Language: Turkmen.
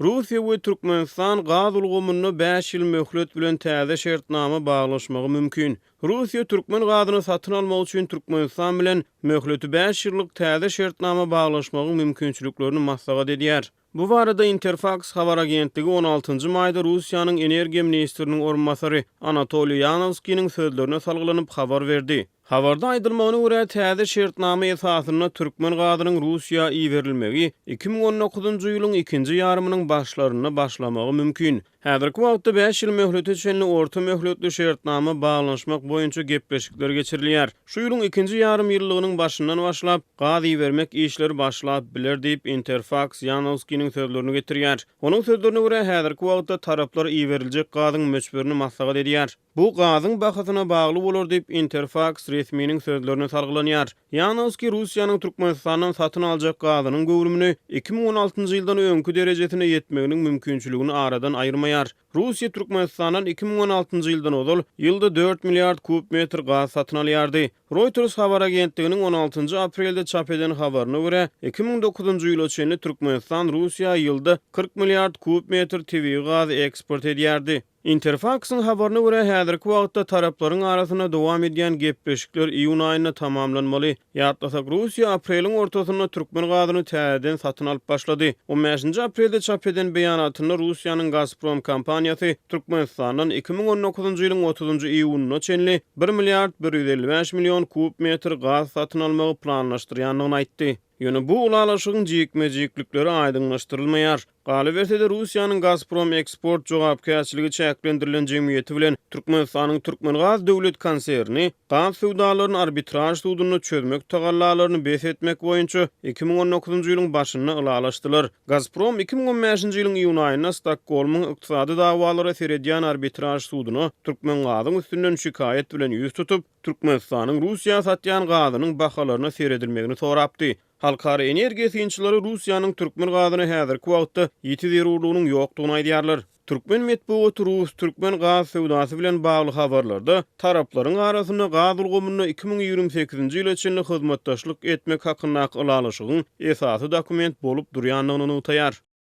Russiýa we Türkmenistan gaz ulgamynda bäş ýyl möhlet bilen täze şertnama baglaşmagy mümkin. Russiýa türkmen gazyny satyn almak üçin Türkmenistan bilen möhleti bäş ýyllyk täze şertnama baglaşmagyň mümkinçiliklerini maslahat edýär. Bu barada Interfaks habar agentligi on altynjy maýda Russiýanyň energiýa ministriniň orunbasary Anatoliý Ýanowskiniň sözlerine salgylanyp habar berdi. Habarda aýdylmagyna görä, täze şertnama esasynda türkmen gazynyň Russiýa iberilmegi 2019-njy ýylyň ikinji ýarymynyň başlarynda başlamagy mümkin. Häzirki wagtda bäş ýyl möhlete çenli orta möhletli şertnama baglanyşmak boýunça gepleşikler geçirilýär. Şu ýylyň ikinji ýarym ýyllygynyň başyndan başlap, gaz ibermek işleri başlap biler diýip, Interfaks Ýanowskiniň sözlerini getirýär. Onuň sözlerine görä, häzirki wagtda taraplar iberiljek gazyň möçberini maslahat edýär. Bu gazyň bahasyna bagly bolar diýip, Interfaks resminiň sözlerine salgylanýar. Ýanowskiý Russiýanyň Türkmenistandan satyn aljak gazynyň göwrümini 2016-njy ýyldan öňki derejesine ýetmeginiň mümkinçiligini aradan aýyrmaýar. Russiýa Türkmenistandan 2016-njy ýyldan ozal ýylda dört milliard kub metr gaz satyn alýardy. Reuters habar agentliginiň on altynjy aprelde çap eden habaryna görä, 2009-njy ýyla çenli Türkmenistan Russiýa ýylda 40 milliard kub metr tebigy gaz eksport edýärdi. Interfaksyň habaryna görä, häzirki wagtda taraplaryň arasynda dowam edýän gepleşikler iýun aýynda tamamlanmaly. Ýatlasak, Russiýa apreliň ortasynda türkmen gazyny täzeden satyn alyp başlady. On bäşinji aprelde çap eden beýanatynda Russiýanyň Gazprom kompaniýasy Türkmenistandan 2019-njy ýylyň otuzynjy iýunyna çenli bir milliard 155 million kub metr gaz satyn almagy planlaşdyrýandygyny aýtdy. Ýöne bu ylalaşygyň jikme-jiklikleri aýdyňlaşdyrylmaýar. Galyberse-de, Russiýanyň Gazprom Eksport jogapkärçiligi çäklendirilen jemgyýeti bilen Türkmenistanyň Türkmengaz döwlet konserni gaz söwdalaryny arbitraž sudunda çözmek tagallalaryny bes etmek boýunça 2019-njy ýylyň başynda ylalaşdylar. Gazprom 2015-nji ýylyň iýun aýynda Stokgolmyň ykdysady dawalara seredýän arbitraž suduna Türkmengazyň üstünden şikaýat bilen ýüz tutup, Türkmenistanyň Russiýa satýan gazynyň bahalaryna seredilmegini sorapdy. Halkara energiýa synçylary Russiýanyň türkmen gazyna häzirki wagtda ýiti zerurlygynyň ýokdugyny aýdýarlar. Türkmen metbugaty rus-türkmen gaz söwdasy bilen bagly habarlarda taraplaryň arasynda gaz ulgamynda 2028-nji ýyla çenli hyzmatdaşlyk etmek hakyndaky ylalaşygyň esasy dokument bolup durýandygyny nygtaýar.